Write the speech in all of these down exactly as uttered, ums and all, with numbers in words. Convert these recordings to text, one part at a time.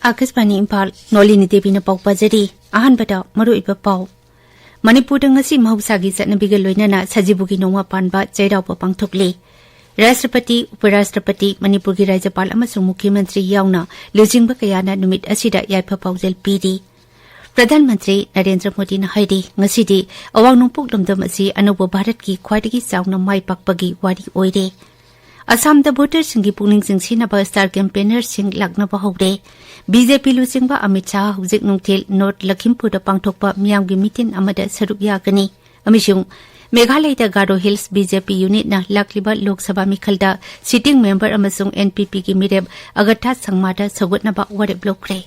ꯑꯥꯀꯥꯁꯕꯥꯅꯤ ꯏꯝꯐꯥꯜ, ꯅꯣꯂꯤꯅꯤ ꯗꯦꯕꯤꯅ ꯄꯥꯎ ꯄꯥꯖꯔꯤ꯫ ꯑꯍꯥꯟꯕꯗ ꯃꯔꯨꯑꯣꯏꯕ ꯄꯥꯎ꯫ ꯃꯅꯤꯄꯨꯔꯗ ꯉꯁꯤ ꯃꯍꯧꯁꯥꯒꯤ ꯆꯠꯅꯕꯤꯒ ꯂꯣꯏꯅꯅ ꯁꯖꯤꯕꯨꯒꯤ ꯅꯣꯡꯃ ꯄꯥꯟꯕ ꯆꯩꯔꯥꯎꯕ ꯄꯥꯡꯊꯣꯛꯂꯤ꯫ ꯔꯥꯁꯇ꯭ꯔꯄꯇꯤ, ꯎꯄꯔꯥꯁꯇ꯭ꯔꯄꯇꯤ, ꯃꯅꯤꯄꯨꯔꯒꯤ ꯔꯥꯖ꯭ꯌꯄꯥꯜ ꯑꯃꯁꯨꯡ ꯃꯨꯈ꯭ꯌ ꯃꯟꯇ꯭ꯔꯤ ꯌꯥꯎꯅ ꯂꯨꯆꯤꯡꯕ ꯀꯌꯥꯅ ꯅꯨꯃꯤꯠ ꯑꯁꯤꯗ ꯌꯥꯏꯐ ꯄꯥꯎꯖꯦꯜ ꯄꯤꯔꯤ꯫ ꯄ꯭ꯔꯙꯥꯟ ꯃꯟꯇ꯭ꯔꯤ ꯅꯔꯦꯟꯗ꯭ꯔ ꯃꯣꯗꯤꯅ ꯍꯥꯏꯔꯤ, ꯉꯁꯤꯗꯤ ꯑꯋꯥꯡ ꯅꯣꯡꯄꯣꯛ ꯂꯝꯗꯝ ꯑꯁꯤ ꯑꯅꯧꯕ ꯚꯥꯔꯠꯀꯤ ꯈ꯭ꯋꯥꯏꯗꯒꯤ ꯆꯥꯎꯅ ꯃꯥꯏ ꯄꯥꯛꯄꯒꯤ ꯋꯥꯔꯤ ꯑꯣꯏꯔꯦ꯫ ꯑꯁꯥꯝꯗ ꯚꯣꯇꯔꯁꯤꯡꯒꯤ ꯄꯨꯛꯅꯤꯡ ꯆꯤꯡꯁꯤꯟꯅꯕ ꯁ꯭ꯇꯥꯔ ꯀꯦꯝꯄꯦꯅꯔꯁꯤꯡ ꯂꯥꯛꯅꯕ ꯍꯧꯔꯦ꯫ ꯕꯤ ꯖꯦ ꯄꯤ ꯂꯨꯆꯤꯡꯕ ꯑꯃꯤꯠ ꯁꯥꯍ ꯍꯧꯖꯤꯛ ꯅꯨꯡꯊꯤꯜ ꯅꯣꯔꯊ ꯂꯈꯤꯝꯄꯨꯔꯗ ꯄꯥꯡꯊꯣꯛꯄ ꯃꯤꯌꯥꯝꯒꯤ ꯃꯤꯇꯤꯟ ꯑꯃꯗ ꯁꯔꯨꯛ ꯌꯥꯒꯅꯤ꯫ ꯑꯃꯁꯨꯡ ꯃꯦꯘꯥꯂꯌꯗ ꯒꯥꯔꯣ ꯍꯤꯜꯁ ꯕꯤ ꯖꯦ ꯄꯤ ꯌꯨꯅꯤꯠꯅ ꯂꯥꯛꯂꯤꯕ ꯂꯣꯛ ꯁꯚꯥ ꯃꯤꯈꯜꯗ ꯁꯤꯇꯤꯡ ꯃꯦꯝꯕꯔ ꯑꯃꯁꯨꯡ ꯑꯦꯟ ꯄꯤ ꯄꯤꯒꯤ ꯃꯤꯔꯦꯞ ꯑꯒꯊꯥ ꯁꯪꯃꯥꯗ ꯁꯧꯒꯠꯅꯕ ꯋꯥꯔꯦꯞ ꯂꯧꯈ꯭ꯔꯦ꯫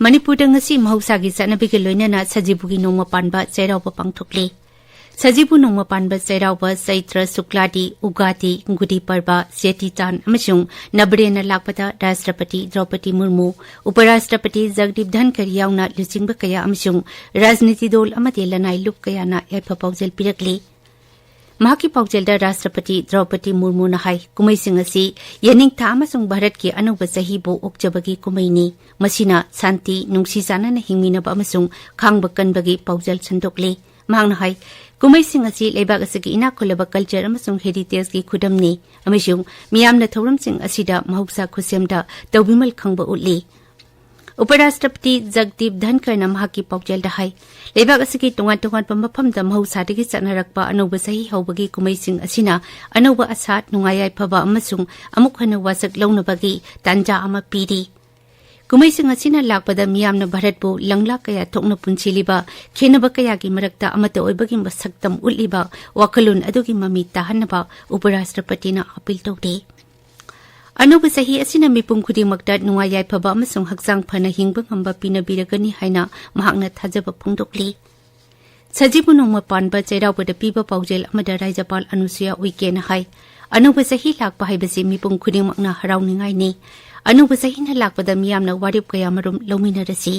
ꯃꯅꯤꯄꯨꯔꯗ ꯉꯁꯤ ꯃꯍꯧꯁꯥꯒꯤ ꯆꯠꯅꯕꯤꯒ ꯂꯣꯏꯅꯅ ꯁꯖꯤꯕꯨꯒꯤ ꯅꯣꯡꯃ ꯄꯥꯟꯕ ꯆꯩꯔꯥꯎꯕ ꯄꯥꯡꯊꯣꯛꯂꯤ꯫ ꯁꯖꯤꯕꯨ ꯅꯣꯡꯃ ꯄꯥꯟꯕ ꯆꯩꯔꯥꯎꯕ ꯆꯩꯇ꯭ꯔ ꯁꯨꯛꯂꯥꯗꯤ, ꯎꯒꯥꯗꯤ, ꯒꯨꯗꯤ ꯄꯔꯕ, ꯆꯦꯇꯤ ꯆꯥꯟ ꯑꯃꯁꯨꯡ ꯅꯕꯔꯦꯟꯅ ꯂꯥꯛꯄꯗ ꯔꯥꯁꯇ꯭ꯔꯄꯇꯤ ꯗ꯭ꯔꯧꯄꯗꯤ ꯃꯨꯔꯃꯨ, ꯎꯄꯔꯥꯁꯇ꯭ꯔꯄꯇꯤ ꯖꯒꯗꯤꯞ ꯙꯟꯈꯔ ꯌꯥꯎꯅ ꯂꯨꯆꯤꯡꯕ ꯀꯌꯥ ꯑꯃꯁꯨꯡ ꯔꯥꯖꯅꯤꯇꯤ ꯗꯣꯜ ꯑꯃꯗꯤ ꯂꯅꯥꯏ ꯂꯨꯞ ꯀꯌꯥꯅ ꯌꯥꯏꯐ ꯄꯥꯎꯖꯦꯜ ꯄꯤꯔꯛꯂꯤ꯫ ꯃꯍꯥꯛꯀꯤ ꯄꯥꯎꯖꯦꯜꯗ ꯔꯥꯁꯇ꯭ꯔꯄꯇꯤ ꯗ꯭ꯔꯧꯄꯗꯤ ꯃꯨꯔꯃꯨꯅ ꯍꯥꯏ, ꯀꯨꯝꯍꯩꯁꯤꯡ ꯑꯁꯤ ꯌꯦꯅꯤꯡꯊꯥ ꯑꯃꯁꯨꯡ ꯚꯥꯔꯠꯀꯤ ꯑꯅꯧꯕ ꯆꯍꯤꯕꯨ ꯑꯣꯛꯆꯕꯒꯤ ꯀꯨꯝꯍꯩꯅꯤ꯫ ꯃꯁꯤꯅ ꯁꯥꯟꯇꯤ, ꯅꯨꯡꯁꯤ ꯆꯥꯟꯅꯅ ꯍꯤꯡꯃꯤꯟꯅꯕ ꯑꯃꯁꯨꯡ ꯈꯥꯡꯕ ꯀꯟꯕꯒꯤ ꯄꯥꯎꯖꯦꯜ ꯁꯟꯗꯣꯛꯂꯤ꯫ ꯃꯍꯥꯛꯅ ꯍꯥꯏ, ꯀꯨꯝꯍꯩꯁꯤꯡ ꯑꯁꯤ ꯂꯩꯕꯥꯛ ꯑꯁꯤꯒꯤ ꯏꯅꯥꯛ ꯈꯨꯜꯂꯕ ꯀꯜꯆꯔ ꯑꯃꯁꯨꯡ ꯍꯦꯔꯤꯇꯦꯖꯒꯤ ꯈꯨꯗꯝꯅꯤ ꯑꯃꯁꯨꯡ ꯃꯤꯌꯥꯝꯅ ꯊꯧꯔꯝꯁꯤꯡ ꯑꯁꯤꯗ ꯃꯍꯧꯁꯥ ꯈꯨꯠꯁꯦꯝꯗ ꯇꯧꯕꯤꯃꯜ ꯈꯪꯕ ꯎꯠꯂꯤ꯫ ꯎꯄꯔꯥꯁꯇ꯭ꯔꯄꯇꯤ ꯖꯒꯗꯤꯞ ꯙꯟꯈꯔꯅ ꯃꯍꯥꯛꯀꯤ ꯄꯥꯎꯖꯦꯜꯗ ꯍꯥꯏ, ꯂꯩꯕꯥꯛ ꯑꯁꯤꯒꯤ ꯇꯣꯉꯥꯟ ꯇꯣꯉꯥꯟꯕ ꯃꯐꯝꯗ ꯃꯍꯧꯁꯥꯗꯒꯤ ꯆꯠꯅꯔꯛꯄ ꯑꯅꯧꯕ ꯆꯍꯤ ꯍꯧꯕꯒꯤ ꯀꯨꯝꯍꯩꯁꯤꯡ ꯑꯁꯤꯅ ꯑꯅꯧꯕ ꯑꯁꯥ, ꯅꯨꯡꯉꯥꯏ ꯌꯥꯏꯐꯕ ꯑꯃꯁꯨꯡ ꯑꯃꯨꯛ ꯍꯟꯅ ꯋꯥꯁꯛ ꯂꯧꯅꯕꯒꯤ ꯇꯥꯟꯖꯥ ꯑꯃ ꯄꯤꯔꯤ꯫ ꯀꯨꯝꯍꯩꯁꯤꯡ ꯑꯁꯤꯅ ꯂꯥꯛꯄꯗ ꯃꯤꯌꯥꯝꯅ ꯚꯥꯔꯠꯄꯨ ꯂꯪꯂꯥ ꯀꯌꯥ ꯊꯣꯛꯅ ꯄꯨꯟꯁꯤꯜꯂꯤꯕ, ꯈꯦꯟꯅꯕ ꯀꯌꯥꯒꯤ ꯃꯔꯛꯇ ꯑꯃꯠꯇ ꯑꯣꯏꯕꯒꯤ ꯃꯁꯛꯇꯝ ꯎꯠꯂꯤꯕ ꯋꯥꯈꯜꯂꯣꯟ ꯑꯗꯨꯒꯤ ꯃꯃꯤ ꯇꯥꯍꯟꯅꯕ ꯎꯄꯔꯥꯁꯇ꯭ꯔꯄꯇꯤꯅ ꯑꯥꯄꯤꯜ ꯇꯧꯔꯤ꯫ ꯑꯅꯧꯕ ꯆꯍꯤ ꯑꯁꯤꯅ ꯃꯤꯄꯨꯝ ꯈꯨꯗꯤꯡꯃꯛꯇ ꯅꯨꯡꯉꯥꯏ ꯌꯥꯏꯐꯕ ꯑꯃꯁꯨꯡ ꯍꯛꯆꯥꯡ ꯐꯅ ꯍꯤꯡꯕ ꯉꯝꯕ ꯄꯤꯅꯕꯤꯔꯒꯅꯤ ꯍꯥꯏꯅ ꯃꯍꯥꯛꯅ ꯊꯥꯖꯕ ꯐꯣꯡꯗꯣꯛꯂꯤ꯫ ꯁꯖꯤꯕꯨ ꯅꯣꯡꯃ ꯄꯥꯟꯕ ꯆꯩꯔꯥꯎꯕꯗ ꯄꯤꯕ ꯄꯥꯎꯖꯦꯜ ꯑꯃꯗ ꯔꯥꯖ꯭ꯌꯄꯥꯜ ꯑꯅꯨꯁꯨꯌꯥ ꯎꯏꯀꯦꯅ ꯍꯥꯏ, ꯑꯅꯧꯕ ꯆꯍꯤ ꯂꯥꯛꯄ ꯍꯥꯏꯕꯁꯤ ꯃꯤꯄꯨꯝ ꯈꯨꯗꯤꯡꯃꯛꯅ ꯍꯔꯥꯎꯅꯤꯡꯉꯥꯏꯅꯤ꯫ ꯑꯅꯧꯕ ꯆꯍꯤꯅ ꯂꯥꯛꯄꯗ ꯃꯤꯌꯥꯝꯅ ꯋꯥꯔꯦꯞ ꯀꯌꯥꯃꯔꯨꯝ ꯂꯧꯃꯤꯟꯅꯔꯁꯤ꯫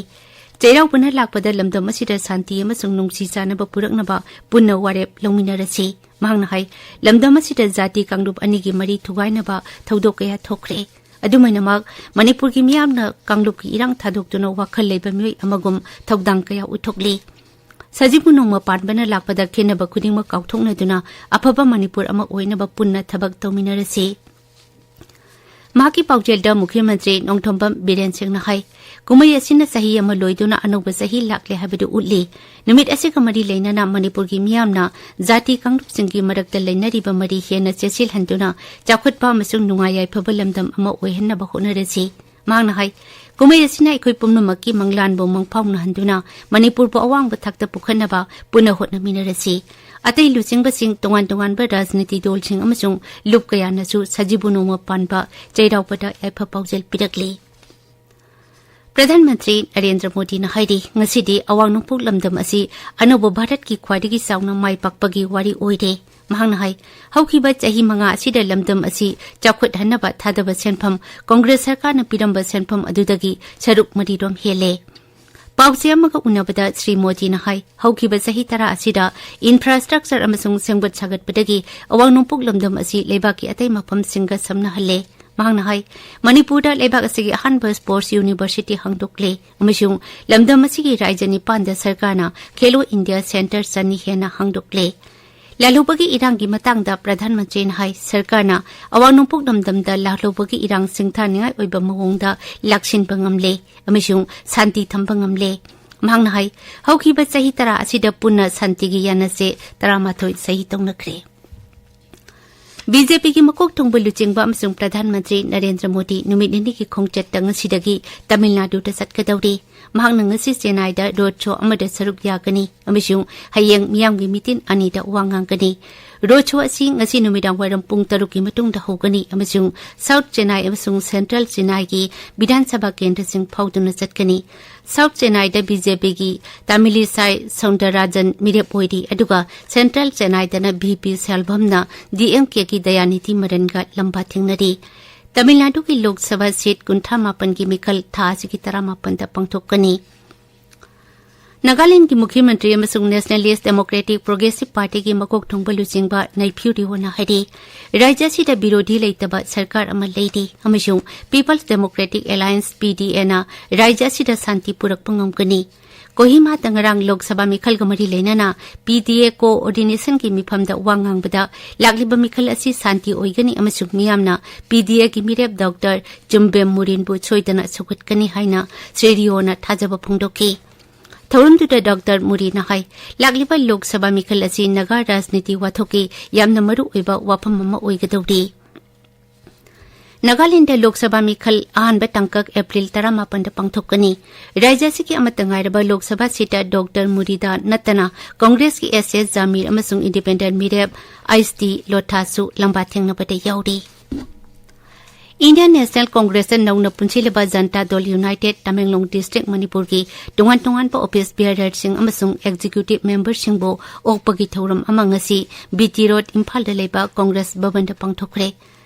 ꯆꯩꯔꯥꯎꯕꯅ ꯂꯥꯛꯄꯗ ꯂꯝꯗꯝ ꯑꯁꯤꯗ ꯁꯥꯟꯇꯤ ꯑꯃꯁꯨꯡ ꯅꯨꯡꯁꯤ ꯆꯥꯟꯅꯕ ꯄꯨꯔꯛꯅꯕ ꯄꯨꯟꯅ ꯋꯥꯔꯦꯞ ꯂꯧꯃꯤꯟꯅꯔꯁꯤ꯫ ꯃꯍꯥꯛꯅ ꯍꯥꯏ, ꯂꯝꯗꯝ ꯑꯁꯤꯗ ꯖꯥꯇꯤ ꯀꯥꯡꯂꯨꯞ ꯑꯅꯤꯒꯤ ꯃꯔꯤ ꯊꯨꯒꯥꯏꯅꯕ ꯊꯧꯗꯣꯛ ꯀꯌꯥ ꯊꯣꯛꯈ꯭ꯔꯦ꯫ ꯑꯗꯨꯃꯥꯏꯅꯃꯛ, ꯃꯅꯤꯄꯨꯔꯒꯤ ꯃꯤꯌꯥꯝꯅ ꯀꯥꯡꯂꯨꯞꯀꯤ ꯏꯔꯥꯡ ꯊꯥꯗꯣꯛꯇꯨꯅ ꯋꯥꯈꯜ ꯂꯩꯕ ꯃꯤꯑꯣꯏ ꯑꯃꯒꯨꯝ ꯊꯧꯗꯥꯡ ꯀꯌꯥ ꯎꯠꯊꯣꯛꯂꯤ꯫ ꯁꯖꯤꯕꯨ ꯅꯣꯡꯃ ꯄꯥꯟꯕꯅ ꯂꯥꯛꯄꯗ ꯈꯦꯟꯅꯕ ꯈꯨꯗꯤꯡꯃꯛ ꯀꯥꯎꯊꯣꯛꯅꯗꯨꯅ ꯑꯐꯕ ꯃꯅꯤꯄꯨꯔ ꯑꯃ ꯑꯣꯏꯅꯕ ꯄꯨꯟꯅ ꯊꯕꯛ ꯇꯧꯃꯤꯟꯅꯔꯁꯤ꯫ ꯃꯍꯥꯛꯀꯤ ꯄꯥꯎꯖꯦꯜꯗ ꯃꯨꯈ꯭ꯌ ꯃꯟꯇ꯭ꯔꯤ ꯅꯣꯡꯊꯣꯝꯕꯝ ꯕꯤꯔꯦꯟ ꯁꯤꯡꯅ ꯍꯥꯏ, ꯀꯨꯝꯍꯩ ꯑꯁꯤꯅ ꯆꯍꯤ ꯑꯃ ꯂꯣꯏꯗꯨꯅ ꯑꯅꯧꯕ ꯆꯍꯤ ꯂꯥꯛꯂꯦ ꯍꯥꯏꯕꯗꯨ ꯎꯠꯂꯤ꯫ ꯅꯨꯃꯤꯠ ꯑꯁꯤꯒ ꯃꯔꯤ ꯂꯩꯅꯅ ꯃꯅꯤꯄꯨꯔꯒꯤ ꯃꯤꯌꯥꯝꯅ ꯖꯥꯇꯤ ꯀꯥꯡꯂꯨꯞꯁꯤꯡꯒꯤ ꯃꯔꯛꯇ ꯂꯩꯅꯔꯤꯕ ꯃꯔꯤ ꯍꯦꯟꯅ ꯆꯦꯠꯁꯤꯜꯍꯟꯗꯨꯅ ꯆꯥꯎꯈꯠꯄ ꯑꯃꯁꯨꯡ ꯅꯨꯡꯉꯥꯏ ꯌꯥꯏꯐꯕ ꯂꯝꯗꯝ ꯑꯃ ꯑꯣꯏꯍꯟꯅꯕ ꯍꯣꯠꯅꯔꯁꯤ꯫ ꯃꯍꯥꯛꯅ ꯍꯥꯏ, ꯀꯨꯝꯍꯩ ꯑꯁꯤꯅ ꯑꯩꯈꯣꯏ ꯄꯨꯝꯅꯃꯛꯀꯤ ꯃꯪꯂꯥꯟꯕꯨ ꯃꯪꯐꯥꯎꯅꯍꯟꯗꯨꯅ ꯃꯅꯤꯄꯨꯔꯕꯨ ꯑꯋꯥꯡꯕ ꯊꯥꯛꯇ ꯄꯨꯈꯠꯅꯕ ꯄꯨꯟꯅ ꯍꯣꯠꯅꯃꯤꯟꯅꯔꯁꯤ꯫ ꯑꯇꯩ ꯂꯨꯆꯤꯡꯕꯁꯤꯡ, ꯇꯣꯉꯥꯟ ꯇꯣꯉꯥꯟꯕ ꯔꯥꯖꯅꯤꯇꯤ ꯗꯜꯁꯤꯡ ꯑꯃꯁꯨꯡ ꯂꯨꯞ ꯀꯌꯥꯅꯁꯨ ꯁꯖꯤꯕꯨ ꯅꯣꯡꯃ ꯄꯥꯟꯕ ꯆꯩꯔꯥꯎꯕꯗ ꯌꯥꯏꯐ ꯄꯥꯎꯖꯦꯜ ꯄꯤꯔꯛꯂꯤ꯫ ꯄ꯭ꯔꯙꯥꯟ ꯃꯟꯇ꯭ꯔꯤ ꯅꯔꯦꯟꯗ꯭ꯔ ꯃꯣꯗꯤꯅ ꯍꯥꯏꯔꯤ, ꯉꯁꯤꯗꯤ ꯑꯋꯥꯡ ꯅꯣꯡꯄꯣꯛ ꯂꯝꯗꯝ ꯑꯁꯤ ꯑꯅꯧꯕ ꯚꯥꯔꯠꯀꯤ ꯈ꯭ꯋꯥꯏꯗꯒꯤ ꯆꯥꯎꯅ ꯃꯥꯏ ꯄꯥꯛꯄꯒꯤ ꯋꯥꯔꯤ ꯑꯣꯏꯔꯦ꯫ ꯃꯍꯥꯛꯅ ꯍꯥꯏ, ꯍꯧꯈꯤꯕ ꯆꯍꯤ ꯃꯉꯥ ꯑꯁꯤꯗ ꯂꯝꯗꯝ ꯑꯁꯤ ꯆꯥꯎꯈꯠꯍꯟꯅꯕ ꯊꯥꯗꯕ ꯁꯦꯟꯐꯝ, ꯀꯣꯡꯒ꯭ꯔꯦꯁ ꯁꯔꯀꯥꯔꯅ ꯄꯤꯔꯝꯕ ꯁꯦꯟꯐꯝ ꯑꯗꯨꯗꯒꯤ ꯁꯔꯨꯛ ꯃꯔꯤꯔꯣꯝ ꯍꯦꯜꯂꯦ꯫ ꯄꯥꯎꯆꯦ ꯑꯃꯒ ꯎꯅꯕꯗ ꯁ꯭ꯔꯤ ꯃꯣꯗꯤꯅ ꯍꯥꯏ, ꯍꯧꯈꯤꯕ ꯆꯍꯤ ꯇꯔꯥ ꯑꯁꯤꯗ ꯏꯟꯐ꯭ꯔꯥꯁ꯭ꯇ꯭ꯔꯛꯆꯔ ꯑꯃꯁꯨꯡ ꯁꯦꯝꯒꯠ ꯁꯥꯒꯠꯄꯗꯒꯤ ꯑꯋꯥꯡ ꯅꯣꯡꯄꯣꯛ ꯂꯝꯗꯝ ꯑꯁꯤ ꯂꯩꯕꯥꯛꯀꯤ ꯑꯇꯩ ꯃꯐꯝꯁꯤꯡꯒ ꯁꯝꯅꯍꯜꯂꯦ꯫ ꯃꯍꯥꯛꯅ ꯍꯥꯏ, ꯃꯅꯤꯄꯨꯔꯗ ꯂꯩꯕꯥꯛ ꯑꯁꯤꯒꯤ ꯑꯍꯥꯟꯕ ꯁ꯭ꯄꯣꯔꯠꯁ ꯌꯨꯅꯤꯚꯔꯁꯤꯇꯤ ꯍꯥꯡꯗꯣꯛꯂꯦ ꯑꯃꯁꯨꯡ ꯂꯝꯗꯝ ꯑꯁꯤꯒꯤ ꯔꯥꯖ꯭ꯌ ꯅꯤꯄꯥꯟꯗ ꯁꯔꯀꯥꯔꯅ ꯈꯦꯂꯣ ꯏꯟꯗꯤꯌꯥ ꯁꯦꯟꯇꯔ ꯆꯅꯤ ꯍꯦꯟꯅ ꯍꯥꯡꯗꯣꯛꯂꯦ꯫ ꯂꯥꯜꯍꯧꯕꯒꯤ ꯏꯔꯥꯡꯒꯤ ꯃꯇꯥꯡꯗ ꯄ꯭ꯔꯙꯥꯟ ꯃꯟꯇ꯭ꯔꯤꯅ ꯍꯥꯏ, ꯁꯔꯀꯥꯔꯅ ꯑꯋꯥꯡ ꯅꯣꯡꯄꯣꯛ ꯂꯝꯗꯝꯗ ꯂꯥꯜꯍꯧꯕꯒꯤ ꯏꯔꯥꯡ ꯁꯤꯡꯊꯥꯅꯤꯡꯉꯥꯏ ꯑꯣꯏꯕ ꯃꯑꯣꯡꯗ ꯂꯥꯛꯁꯤꯟꯕ ꯉꯝꯂꯦ ꯑꯃꯁꯨꯡ ꯁꯥꯟꯇꯤ ꯊꯝꯕ ꯉꯝꯂꯦ꯫ ꯃꯍꯥꯛꯅ ꯍꯥꯏ, ꯍꯧꯈꯤꯕ ꯆꯍꯤ ꯇꯔꯥ ꯑꯁꯤꯗ ꯄꯨꯟꯅ ꯁꯥꯟꯇꯤꯒꯤ ꯌꯥꯅꯆꯦ ꯇꯔꯥꯃꯥꯊꯣꯏ ꯁꯍꯤ ꯇꯧꯅꯈ꯭ꯔꯦ꯫ ꯕꯤ ꯖꯦ ꯄꯤꯒꯤ ꯃꯀꯣꯛ ꯊꯣꯡꯕ ꯂꯨꯆꯤꯡꯕ ꯑꯃꯁꯨꯡ ꯄ꯭ꯔꯙꯥꯟ ꯃꯟꯇ꯭ꯔꯤ ꯅꯔꯦꯟꯗ꯭ꯔ ꯃꯣꯗꯤ ꯅꯨꯃꯤꯠ ꯅꯤꯅꯤꯒꯤ ꯈꯣꯡꯆꯠꯇ ꯉꯁꯤꯗꯒꯤ ꯇꯥꯃꯤꯜ ꯅꯥꯗꯨꯗ ꯆꯠꯀꯗꯧꯔꯤ꯫ ꯃꯍꯥꯛꯅ ꯉꯁꯤ ꯆꯦꯟꯅꯥꯏꯗ ꯔꯣꯗ ꯁꯣ ꯑꯃꯗ ꯁꯔꯨꯛ ꯌꯥꯒꯅꯤ ꯑꯃꯁꯨꯡ ꯍꯌꯦꯡ ꯃꯤꯌꯥꯝꯒꯤ ꯃꯤꯇꯤꯟ ꯑꯅꯤꯗ ꯋꯥ ꯉꯥꯡꯒꯅꯤ꯫ ꯔꯣꯗ ꯁꯣ ꯑꯁꯤ ꯉꯁꯤ ꯅꯨꯃꯤꯗꯥꯡ ꯋꯥꯏꯔꯝ ꯄꯨꯡ ꯇꯔꯨꯛꯀꯤ ꯃꯇꯨꯡꯗ ꯍꯧꯒꯅꯤ ꯑꯃꯁꯨꯡ ꯁꯥꯎꯊ ꯆꯦꯟꯅꯥꯏ ꯑꯃꯁꯨꯡ ꯁꯦꯟꯇ꯭ꯔꯦꯜ ꯆꯦꯟꯅꯥꯏꯒꯤ ꯕꯤꯙꯥꯟ ꯁꯚꯥ ꯀꯦꯟꯗ꯭ꯔꯁꯤꯡ ꯐꯥꯎꯗꯨꯅ ꯆꯠꯀꯅꯤ꯫ ꯁꯥꯎꯊ ꯆꯦꯟꯅꯥꯏꯗ ꯕꯤ ꯖꯦ ꯄꯤꯒꯤ ꯇꯥꯃꯤꯂꯤꯁꯥꯏ ꯁꯧꯟꯗꯔꯔꯥꯖꯟ ꯃꯤꯔꯦꯞ ꯑꯣꯏꯔꯤ, ꯑꯗꯨꯒ ꯁꯦꯟꯇ꯭ꯔꯦꯜ ꯆꯦꯟꯅꯥꯏꯗꯅ ꯚꯤ ꯄꯤ ꯁꯦꯜꯚꯝꯅ ꯗꯤ ꯑꯦꯝ ꯀꯦꯒꯤ ꯗꯌꯥꯅꯤꯊꯤ ꯃꯔꯟꯒ ꯂꯝꯕꯥ ꯊꯦꯡꯅꯔꯤ꯫ ꯇꯥꯃꯤꯜ ꯅꯥꯗꯨꯒꯤ ꯂꯣꯛ ꯁꯚꯥ ꯁꯤꯠ ꯀꯨꯟꯊ꯭ꯔꯥ ꯃꯥꯄꯟꯒꯤ ꯃꯤꯈꯜ ꯊꯥ ꯑꯁꯤꯒꯤ ꯇꯔꯥꯃꯥꯄꯟꯗ ꯄꯥꯡꯊꯣꯛꯀꯅꯤ꯫ ꯅꯥꯒꯥꯂꯦꯟꯗꯒꯤ ꯃꯨꯈ꯭ꯌ ꯃꯟꯇ꯭ꯔꯤ ꯑꯃꯁꯨꯡ ꯅꯦꯁꯅꯦꯂꯤꯁ ꯗꯦꯃꯣꯀ꯭ꯔꯦꯇꯤꯛ ꯄ꯭ꯔꯣꯒ꯭ꯔꯦꯁꯤꯚ ꯄꯥꯔꯇꯤꯒꯤ ꯃꯀꯣꯛ ꯊꯣꯡꯕ ꯂꯨꯆꯤꯡꯕ ꯅꯩꯐꯤꯌꯨ ꯔꯤꯑꯣꯅ ꯍꯥꯏꯔꯤ, ꯔꯥꯖ꯭ꯌ ꯑꯁꯤꯗ ꯕꯤꯔꯣꯙꯤ ꯂꯩꯇꯕ ꯁꯔꯀꯥꯔ ꯑꯃ ꯂꯩꯔꯤ ꯑꯃꯁꯨꯡ ꯄꯤꯄꯜꯁ ꯗꯦꯃꯣꯀ꯭ꯔꯦꯇꯤꯛ ꯑꯦꯂꯥꯌꯟꯁ, ꯄꯤ ꯗꯤ ꯑꯦꯅ ꯔꯥꯖ꯭ꯌ ꯑꯁꯤꯗ ꯁꯥꯟꯇꯤ ꯄꯨꯔꯛꯄ ꯉꯝꯒꯅꯤ꯫ ꯀꯣꯍꯤꯃꯥꯗ ꯉꯔꯥꯡ ꯂꯣꯛ ꯁꯚꯥ ꯃꯤꯈꯜꯒ ꯃꯔꯤ ꯂꯩꯅꯅ ꯄꯤ ꯗꯤ ꯑꯦ ꯀꯣꯑꯣꯔꯗꯤꯅꯦꯁꯟꯒꯤ ꯃꯤꯐꯝꯗ ꯋꯥ ꯉꯥꯡꯕꯗ, ꯂꯥꯛꯂꯤꯕ ꯃꯤꯈꯜ ꯑꯁꯤ ꯁꯥꯟꯇꯤ ꯑꯣꯏꯒꯅꯤ ꯑꯃꯁꯨꯡ ꯃꯤꯌꯥꯝꯅ ꯄꯤ ꯗꯤ ꯑꯦꯒꯤ ꯃꯤꯔꯦꯞ ꯗꯣꯛꯇꯔ ꯆꯨꯝꯕꯦꯝ ꯃꯨꯔꯤꯟꯕꯨ ꯁꯣꯏꯗꯅ ꯁꯧꯒꯠꯀꯅꯤ ꯍꯥꯏꯅ ꯁ꯭ꯔꯤ ꯔꯤꯑꯣꯅ ꯊꯥꯖꯕ ꯐꯣꯡꯗꯣꯛꯈꯤ꯫ ꯊꯧꯔꯝꯗꯨꯗ ꯗꯣꯛꯇꯔ ꯃꯨꯔꯤꯅ ꯍꯥꯏ, ꯂꯥꯛꯂꯤꯕ ꯂꯣꯛ ꯁꯚꯥ ꯃꯤꯈꯜ ꯑꯁꯤ ꯅꯥꯒꯥ ꯔꯥꯖꯅꯤꯇꯤ ꯋꯥꯊꯣꯛꯀꯤ ꯌꯥꯝꯅ ꯃꯔꯨꯑꯣꯏꯕ ꯋꯥꯐꯝ ꯑꯃ ꯑꯣꯏꯒꯗꯧꯔꯤ꯫ ꯅꯥꯒꯥꯂꯦꯟꯗ ꯂꯣꯛ ꯁꯚꯥ ꯃꯤꯈꯜ ꯑꯍꯥꯟꯕ ꯇꯥꯡꯀꯛ ꯑꯦꯄ꯭ꯔꯤꯜ ꯇꯔꯥꯃꯥꯄꯟꯗ ꯄꯥꯡꯊꯣꯛꯀꯅꯤ꯫ ꯔꯥꯖ꯭ꯌ ꯑꯁꯤꯒꯤ ꯑꯃꯠꯇ ꯉꯥꯏꯔꯕ ꯂꯣꯛ ꯁꯚꯥ ꯁꯤꯠꯇ ꯗꯣꯛꯇꯔ ꯃꯨꯔꯤꯗ ꯅꯠꯇꯅ ꯀꯪꯒ꯭ꯔꯦꯁꯀꯤ ꯑꯦꯁ ꯑꯦꯁ ꯖꯥꯃꯤꯔ ꯑꯃꯁꯨꯡ ꯏꯟꯗꯤꯄꯦꯟꯗꯦꯟꯠ ꯃꯤꯔꯦꯞ ꯑꯩꯆ ꯇꯤ ꯂꯣꯊꯥꯁꯨ ꯂꯝꯕꯥ ꯊꯦꯡꯅꯕꯗ ꯌꯥꯎꯔꯤ꯫ ꯏꯟꯗꯤꯌꯟ ꯅꯦꯁꯅꯦꯜ ꯀꯣꯡꯒ꯭ꯔꯦꯁꯇ ꯅꯧꯅ ꯄꯨꯟꯁꯤꯜꯂꯕ ꯖꯟꯇꯥ ꯗꯜ ꯌꯨꯅꯥꯏꯇꯦꯗ ꯇꯃꯦꯡꯂꯣꯡ ꯗꯤꯁꯇ꯭ꯔꯤꯛ ꯃꯅꯤꯄꯨꯔꯒꯤ ꯇꯣꯉꯥꯟ ꯇꯣꯉꯥꯟꯕ ꯑꯣꯐꯤꯁ ꯕꯤꯌꯔꯔꯁꯤꯡ ꯑꯃꯁꯨꯡ ꯑꯦꯛꯖꯤꯀ꯭ꯌꯨꯇꯤꯚ ꯃꯦꯝꯕꯔꯁꯤꯡꯕꯨ ꯑꯣꯛꯄꯒꯤ ꯊꯧꯔꯝ ꯑꯃ ꯉꯁꯤ ꯕꯤ ꯇꯤ ꯔꯣꯗ, ꯏꯝꯐꯥꯜꯗ ꯂꯩꯕ ꯀꯣꯡꯒ꯭ꯔꯦꯁ ꯚꯕꯟꯗ ꯄꯥꯡꯊꯣꯛꯈ꯭ꯔꯦ꯫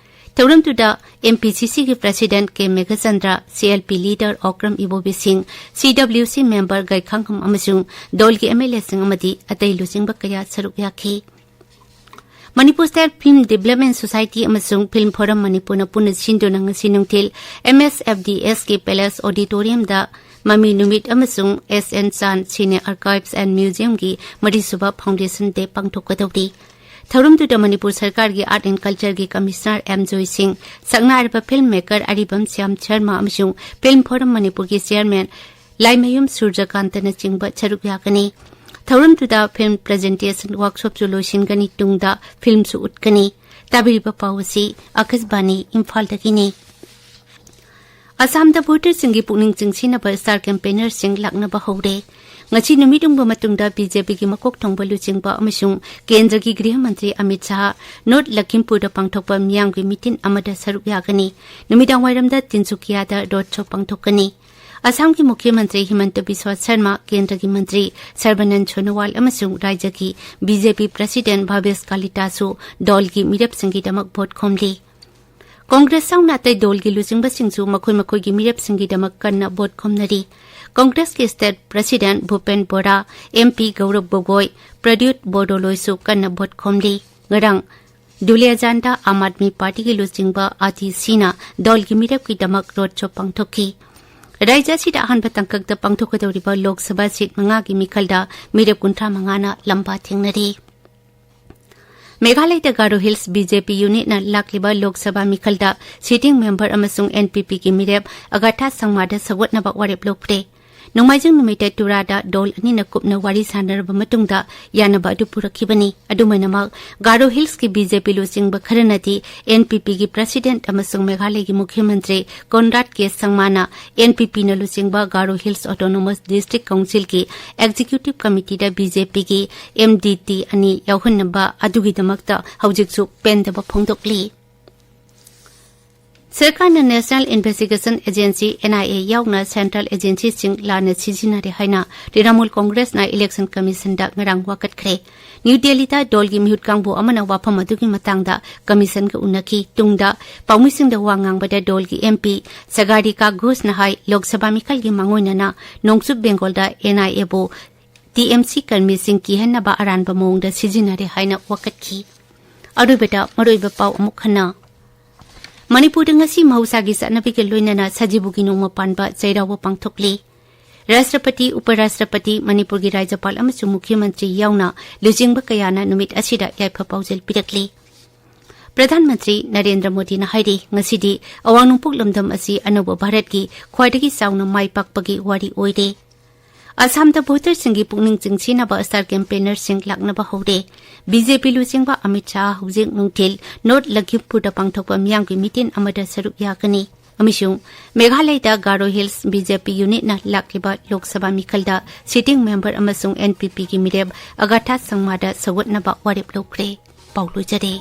ꯊꯧꯔꯝꯗꯨꯗ ꯑꯦꯝ ꯄꯤ ꯁꯤ ꯁꯤꯒꯤ president K Meghachandra, C L P leader Okram Ibobi Singh, C W ꯁꯤ ꯃꯦꯝꯕꯔ ꯒꯥꯏꯈꯥꯡꯈꯝ ꯑꯃꯁꯨꯡ ꯗꯣꯜꯒꯤ ꯑꯦꯝ ꯑꯦꯜ ꯑꯦꯁꯤꯡ ꯑꯃꯗꯤ ꯑꯇꯩ ꯂꯨꯆꯤꯡꯕ ꯀꯌꯥ ꯁꯔꯨꯛ ꯌꯥꯈꯤ꯫ Manipur state film development society ꯑꯃꯁꯨꯡ ꯐꯤꯜꯝ ꯐꯣꯔꯝ ꯃꯅꯤꯄꯨꯔꯅ ꯄꯨꯟꯅ ꯁꯤꯟꯗꯨꯅ ꯉꯁꯤ ꯅꯨꯡꯊꯤꯜ ꯑꯦꯝ ꯑꯦꯁ ꯑꯦꯐ ꯗꯤ ꯑꯦꯁꯀꯤ ꯄꯦꯂꯦꯁ ꯑꯣꯗꯤꯇꯣꯔꯤꯌꯝꯗ ꯃꯃꯤ ꯅꯨꯃꯤꯠ ꯑꯃꯁꯨꯡ ꯑꯦꯁ ꯑꯦꯟ ꯆꯥꯟ ꯁꯤꯅꯦ ꯑꯥꯔꯀꯥꯏꯚꯁ ꯑꯦꯟ ꯃ꯭ꯌꯨꯖꯤꯌꯝꯒꯤ ꯃꯔꯤꯁꯨꯕ ꯐꯥꯎꯟꯗꯦꯁꯟ ꯗꯦ ꯄꯥꯡꯊꯣꯛꯀꯗꯧꯔꯤ꯫ ꯊꯧꯔꯝꯗꯨꯗ ꯃꯅꯤꯄꯨꯔ ꯁꯔꯀꯥꯔꯒꯤ ꯑꯥꯔꯠ ꯑꯦꯟ ꯀꯜꯆꯔꯒꯤ ꯀꯃꯤꯁꯅꯔ ꯑꯦꯝ ꯖꯣꯏ ꯁꯤꯡ, ꯁꯛꯅꯥꯏꯔꯕ ꯐꯤꯜꯝ ꯃꯦꯀꯔ ꯑꯔꯤꯕꯝ ꯁ꯭ꯌꯥꯝ ꯁꯔꯃ ꯑꯃꯁꯨꯡ ꯐꯤꯜꯝ ꯐꯣꯔꯝ ꯃꯅꯤꯄꯨꯔꯒꯤ ꯆꯤꯌꯔꯃꯦꯟ ꯂꯥꯏꯃꯌꯨꯝ ꯁꯨꯔꯖꯀꯥꯟꯇꯅꯆꯤꯡꯕ ꯁꯔꯨꯛ ꯌꯥꯒꯅꯤ꯫ ꯊꯧꯔꯝꯗꯨꯗ ꯐꯤꯜꯝ ꯄ꯭ꯔꯖꯦꯟꯇꯦꯁꯟ ꯋꯥꯔꯛꯁꯣꯞꯁꯨ ꯂꯣꯏꯁꯤꯟꯒꯅꯤ, ꯇꯨꯡꯗ ꯐꯤꯜꯝꯁꯨ ꯎꯠꯀꯅꯤ꯫ ꯇꯥꯕꯤꯔꯤꯕ ꯄꯥꯎ ꯑꯁꯤ ꯑꯀꯥꯁꯕꯥꯅꯤ ꯏꯝꯐꯥꯜꯗꯒꯤꯅꯤ꯫ ꯑꯁꯥꯝꯗ ꯚꯣꯇꯔꯁꯤꯡꯒꯤ ꯄꯨꯛꯅꯤꯡ ꯆꯤꯡꯁꯤꯟꯅꯕ ꯁ꯭ꯇꯥꯔ ꯀꯦꯝꯄꯦꯅꯔꯁꯤꯡ ꯂꯥꯛꯅꯕ ꯍꯧꯔꯦ꯫ ꯉꯁꯤ ꯅꯨꯃꯤꯠ ꯌꯨꯡꯕ ꯃꯇꯨꯡꯗ ꯕꯤ ꯖꯦ ꯄꯤꯒꯤ ꯃꯀꯣꯛ ꯊꯣꯡꯕ ꯂꯨꯆꯤꯡꯕ ꯑꯃꯁꯨꯡ ꯀꯦꯟꯗ꯭ꯔꯒꯤ ꯒ꯭ꯔꯤꯍ ꯃꯟꯇ꯭ꯔꯤ ꯑꯃꯤꯠ ꯁꯥꯍ ꯅꯣꯔꯠ ꯂꯈꯤꯝꯄꯨꯔꯗ ꯄꯥꯡꯊꯣꯛꯄ ꯃꯤꯌꯥꯝꯒꯤ ꯃꯤꯇꯤꯟ ꯑꯃꯗ ꯁꯔꯨꯛ ꯌꯥꯒꯅꯤ꯫ ꯅꯨꯃꯤꯗꯥꯡꯋꯥꯏꯔꯝꯗ ꯇꯤꯟꯁꯨꯀꯤꯌꯥꯗ ꯔꯣꯗ ꯁꯣ ꯄꯥꯡꯊꯣꯛꯀꯅꯤ꯫ ꯑꯁꯥꯝꯒꯤ ꯃꯨꯈ꯭ꯌ ꯃꯟꯇ꯭ꯔꯤ ꯍꯤꯃꯟꯇ ꯕꯤꯁ꯭ꯋ ꯁꯔꯃ, ꯀꯦꯟꯗ꯭ꯔꯒꯤ ꯃꯟꯇ꯭ꯔꯤ ꯁꯔꯕꯥꯅꯟꯗ ꯁꯣꯅꯣꯋꯥꯜ ꯑꯃꯁꯨꯡ ꯔꯥꯖ꯭ꯌꯒꯤ ꯕꯤ ꯖꯦ ꯄꯤ ꯄ꯭ꯔꯁꯤꯗꯦꯟꯠ ꯚꯕꯦꯁ ꯀꯥꯂꯤꯇꯥꯁꯨ ꯗꯣꯜꯒꯤ ꯃꯤꯔꯦꯞꯁꯤꯡꯒꯤꯗꯃꯛ ꯚꯣꯠ ꯈꯣꯝꯂꯤ꯫ ꯀꯣꯡꯒ꯭ꯔꯦꯁ ꯌꯥꯎꯅ ꯑꯇꯩ ꯗꯣꯜꯒꯤ ꯂꯨꯆꯤꯡꯕꯁꯤꯡꯁꯨ ꯃꯈꯣꯏ ꯃꯈꯣꯏꯒꯤ ꯃꯤꯔꯦꯞꯁꯤꯡꯒꯤꯗꯃꯛ ꯀꯟꯅ ꯚꯣꯠ ꯈꯣꯝꯅꯔꯤ꯫ ꯀꯣꯡꯒ꯭ꯔꯦꯁꯀꯤ ꯁ꯭ꯇꯦꯠ ꯄ꯭ꯔꯁꯤꯗꯦꯟꯠ ꯚꯨꯄꯦꯟ ꯕꯣꯔꯥ, ꯑꯦꯝ ꯄꯤ ꯒꯧꯔꯕ ꯒꯣꯒꯣꯏ, ꯄ꯭ꯔꯗ꯭ꯌꯨꯠ ꯕꯣꯔꯗꯣꯂꯣꯏꯁꯨ ꯀꯟꯅ ꯚꯣꯠ ꯈꯣꯝꯂꯤ꯫ ꯉꯔꯥꯡ ꯗꯨꯂꯤꯌꯥꯖꯥꯟꯗ ꯑꯥꯝ ꯑꯥꯗꯃꯤ ꯄꯥꯔꯇꯤꯒꯤ ꯂꯨꯆꯤꯡꯕ ꯑꯥꯇꯤ ꯁꯤꯅ ꯗꯣꯜꯒꯤ ꯃꯤꯔꯦꯞꯀꯤꯗꯃꯛ ꯔꯣꯗ ꯁꯣ ꯄꯥꯡꯊꯣꯛꯈꯤ꯫ ꯔꯥꯖ꯭ꯌ ꯑꯁꯤꯗ ꯑꯍꯥꯟꯕ ꯇꯥꯡꯀꯛꯇ ꯄꯥꯡꯊꯣꯛꯀꯗꯧꯔꯤꯕ ꯂꯣꯛ ꯁꯚꯥ ꯁꯤꯠ ꯃꯉꯥꯒꯤ ꯃꯤꯈꯜꯗ ꯃꯤꯔꯦꯞ ꯀꯨꯟꯊ꯭ꯔꯥ ꯃꯉꯥꯅ ꯂꯝꯕꯥ ꯊꯦꯡꯅꯔꯤ꯫ ꯃꯦꯘꯥꯂꯌꯗ ꯒꯥꯔꯣ ꯍꯤꯜꯁ ꯕꯤ ꯖꯦ ꯄꯤ ꯌꯨꯅꯤꯠꯅ ꯂꯥꯛꯂꯤꯕ ꯂꯣꯛ ꯁꯚꯥ ꯃꯤꯈꯜꯗ ꯁꯤꯇꯤꯡ ꯃꯦꯝꯕꯔ ꯑꯃꯁꯨꯡ ꯑꯦꯟ ꯄꯤ ꯄꯤꯒꯤ ꯃꯤꯔꯦꯞ ꯑꯒꯥꯊꯥ ꯁꯪꯃꯥꯗ ꯁꯧꯒꯠꯅꯕ ꯋꯥꯔꯦꯞ ꯂꯧꯈ꯭ꯔꯦ꯫ ꯅꯣꯡꯃꯥꯏꯖꯤꯡ ꯅꯨꯃꯤꯠꯇ ꯇꯨꯔꯥꯗ ꯗꯣꯜ ꯑꯅꯤꯅ ꯀꯨꯞꯅ ꯋꯥꯔꯤ ꯁꯥꯟꯅꯔꯕ ꯃꯇꯨꯡꯗ ꯌꯥꯅꯕ ꯑꯗꯨ ꯄꯨꯔꯛꯈꯤꯕꯅꯤ꯫ ꯑꯗꯨꯝ ꯑꯣꯏꯅꯃꯛ, ꯒꯥꯔꯣ ꯍꯤꯜꯁꯀꯤ ꯕꯤ ꯖꯦ ꯄꯤ ꯂꯨꯆꯤꯡꯕ ꯈꯔꯅꯗꯤ ꯑꯦꯟ ꯄꯤ ꯄꯤꯒꯤ ꯄ꯭ꯔꯁꯤꯗꯦꯟꯠ ꯑꯃꯁꯨꯡ ꯃꯦꯘꯥꯂꯌꯒꯤ ꯃꯨꯈ꯭ꯌ ꯃꯟꯇ꯭ꯔꯤ ꯀꯣꯟꯔꯥꯗ ꯀꯦ ꯁꯪꯃꯥꯅ ꯑꯦꯟ ꯄꯤ ꯄꯤꯅ ꯂꯨꯆꯤꯡꯕ ꯒꯥꯔꯣ ꯍꯤꯜꯁ ꯑꯣꯇꯣꯅꯣꯃꯁ ꯗꯤꯁꯇ꯭ꯔꯤꯛ ꯀꯥꯎꯟꯁꯤꯜꯒꯤ ꯑꯦꯛꯖꯤꯀ꯭ꯌꯨꯇꯤꯚ ꯀꯃꯤꯇꯤꯗ ꯕꯤ ꯖꯦ ꯄꯤꯒꯤ ꯑꯦꯝ ꯗꯤ ꯇꯤ ꯑꯅꯤ ꯌꯥꯎꯍꯟꯅꯕ ꯑꯗꯨꯒꯤꯗꯃꯛꯇ ꯍꯧꯖꯤꯛꯁꯨ ꯄꯦꯟꯗꯕ ꯐꯣꯡꯗꯣꯛꯂꯤ꯫ ꯁꯔꯀꯥꯔꯅ national investigation agency, N I A, ꯌꯥꯎꯅ ꯁꯦꯟꯇ꯭ꯔꯦꯜ ꯑꯦꯖꯦꯟꯁꯤꯁꯤꯡ ꯂꯥꯟꯅ ꯁꯤꯖꯤꯟꯅꯔꯦ ꯍꯥꯏꯅ ꯇ꯭ꯔꯤꯅꯃꯨꯜ ꯀꯣꯡꯒ꯭ꯔꯦꯁꯅ ꯏꯂꯦꯛꯁꯟ ꯀꯃꯤꯁꯟꯗ ꯉꯔꯥꯡ ꯋꯥꯀꯠꯈ꯭ꯔꯦ꯫ ꯅ꯭ꯌꯨ ꯗꯦꯜꯂꯤꯗ ꯗꯣꯜꯒꯤ ꯃꯤꯍꯨꯠ ꯀꯥꯡꯕꯨ ꯑꯃꯅ ꯋꯥꯐꯝ ꯑꯗꯨꯒꯤ ꯃꯇꯥꯡꯗ ꯀꯃꯤꯁꯟꯒ ꯎꯅꯈꯤ꯫ ꯇꯨꯡꯗ ꯄꯥꯎꯃꯤꯁꯤꯡꯗ ꯋꯥ ꯉꯥꯡꯕꯗ ꯗꯣꯜꯒꯤ ꯑꯦꯝ ꯄꯤ ꯁꯒꯥꯔꯤꯀꯥ ꯘꯣꯁꯅ ꯍꯥꯏ, ꯂꯣꯛ ꯁꯚꯥ ꯃꯤꯈꯜꯒꯤ ꯃꯥꯡꯑꯣꯏꯅꯅ ꯅꯣꯡꯆꯨꯞ ꯕꯦꯡꯒꯣꯜꯗ ꯑꯦꯟ ꯑꯥꯏ ꯑꯦꯕꯨ ꯇꯤ ꯑꯦꯝ ꯁꯤ ꯀꯔꯃꯤꯁꯤꯡ ꯀꯤꯍꯟꯅꯕ ꯑꯔꯥꯟꯕ ꯃꯑꯣꯡꯗ ꯁꯤꯖꯤꯟꯅꯔꯦ ꯍꯥꯏꯅ ꯋꯥꯀꯠꯈꯤ꯫ ꯑꯔꯣꯏꯕꯗ ꯃꯔꯨꯑꯣꯏꯕ ꯄꯥꯎ ꯑꯃꯨꯛ ꯍꯟꯅ꯫ ꯃꯅꯤꯄꯨꯔꯗ ꯉꯁꯤ ꯃꯍꯧꯁꯥꯒꯤ ꯆꯠꯅꯕꯤꯒ ꯂꯣꯏꯅꯅ ꯁꯖꯤꯕꯨꯒꯤ ꯅꯣꯡꯃ ꯄꯥꯟꯕ ꯆꯩꯔꯥꯎꯕ ꯄꯥꯡꯊꯣꯛꯂꯤ꯫ ꯔꯥꯁꯇ꯭ꯔꯄꯇꯤ, ꯎꯄ ꯔꯥꯁꯇ꯭ꯔꯄꯇꯤ, ꯃꯅꯤꯄꯨꯔꯒꯤ ꯔꯥꯖ꯭ꯌꯄꯥꯜ ꯑꯃꯁꯨꯡ ꯃꯨꯈ꯭ꯌ ꯃꯟꯇ꯭ꯔꯤ ꯌꯥꯎꯅ ꯂꯨꯆꯤꯡꯕ ꯀꯌꯥꯅ ꯅꯨꯃꯤꯠ ꯑꯁꯤꯗ ꯌꯥꯏꯐ ꯄꯥꯎꯖꯦꯜ ꯄꯤꯔꯛꯂꯤ꯫ ꯄ꯭ꯔꯙꯥꯟ ꯃꯟꯇ꯭ꯔꯤ ꯅꯔꯦꯟꯗ꯭ꯔ ꯃꯣꯗꯤꯅ ꯍꯥꯏꯔꯤ, ꯉꯁꯤꯗꯤ ꯑꯋꯥꯡ ꯅꯣꯡꯄꯣꯛ ꯂꯝꯗꯝ ꯑꯁꯤ ꯑꯅꯧꯕ ꯚꯥꯔꯠꯀꯤ ꯈ꯭ꯋꯥꯏꯗꯒꯤ ꯆꯥꯎꯅ ꯃꯥꯏ ꯄꯥꯛꯄꯒꯤ ꯋꯥꯔꯤ ꯑꯣꯏꯔꯦ꯫ ꯑꯁꯥꯝꯗ ꯚꯣꯇꯔꯁꯤꯡꯒꯤ ꯄꯨꯛꯅꯤꯡ ꯆꯤꯡꯁꯤꯟꯅꯕ ꯁ꯭ꯇꯥꯔ ꯀꯦꯝꯄꯦꯅꯔꯁꯤꯡ ꯂꯥꯛꯅꯕ ꯍꯧꯔꯦ꯫ ꯕꯤ ꯖꯦ ꯄꯤ ꯂꯨꯆꯤꯡꯕ ꯑꯃꯤꯠ ꯁꯥꯍ ꯍꯧꯖꯤꯛ ꯅꯨꯡꯊꯤꯜ ꯅꯣꯔꯠ ꯂꯈꯤꯝꯄꯨꯔꯗ ꯄꯥꯡꯊꯣꯛꯄ ꯃꯤꯌꯥꯝꯒꯤ ꯃꯤꯇꯤꯟ ꯑꯃꯗ ꯁꯔꯨꯛ ꯌꯥꯒꯅꯤ꯫ ꯑꯃꯁꯨꯡ ꯃꯦꯘꯥꯂꯌꯗ ꯒꯥꯔꯣ ꯍꯤꯜꯁ ꯕꯤ ꯖꯦ ꯄꯤ ꯌꯨꯅꯤꯠꯅ ꯂꯥꯛꯂꯤꯕ ꯂꯣꯛ ꯁꯚꯥ ꯃꯤꯈꯜꯗ ꯁꯤꯇꯤꯡ ꯃꯦꯝꯕꯔ ꯑꯃꯁꯨꯡ ꯑꯦꯟ ꯄꯤ ꯄꯤꯒꯤ ꯃꯤꯔꯦꯞ ꯑꯒꯥꯊꯥ ꯁꯪꯃꯥꯗ ꯁꯧꯒꯠꯅꯕ ꯋꯥꯔꯦꯞ ꯂꯧꯈ꯭ꯔꯦ꯫ ꯄꯥꯎ ꯂꯣꯏꯖꯔꯦ꯫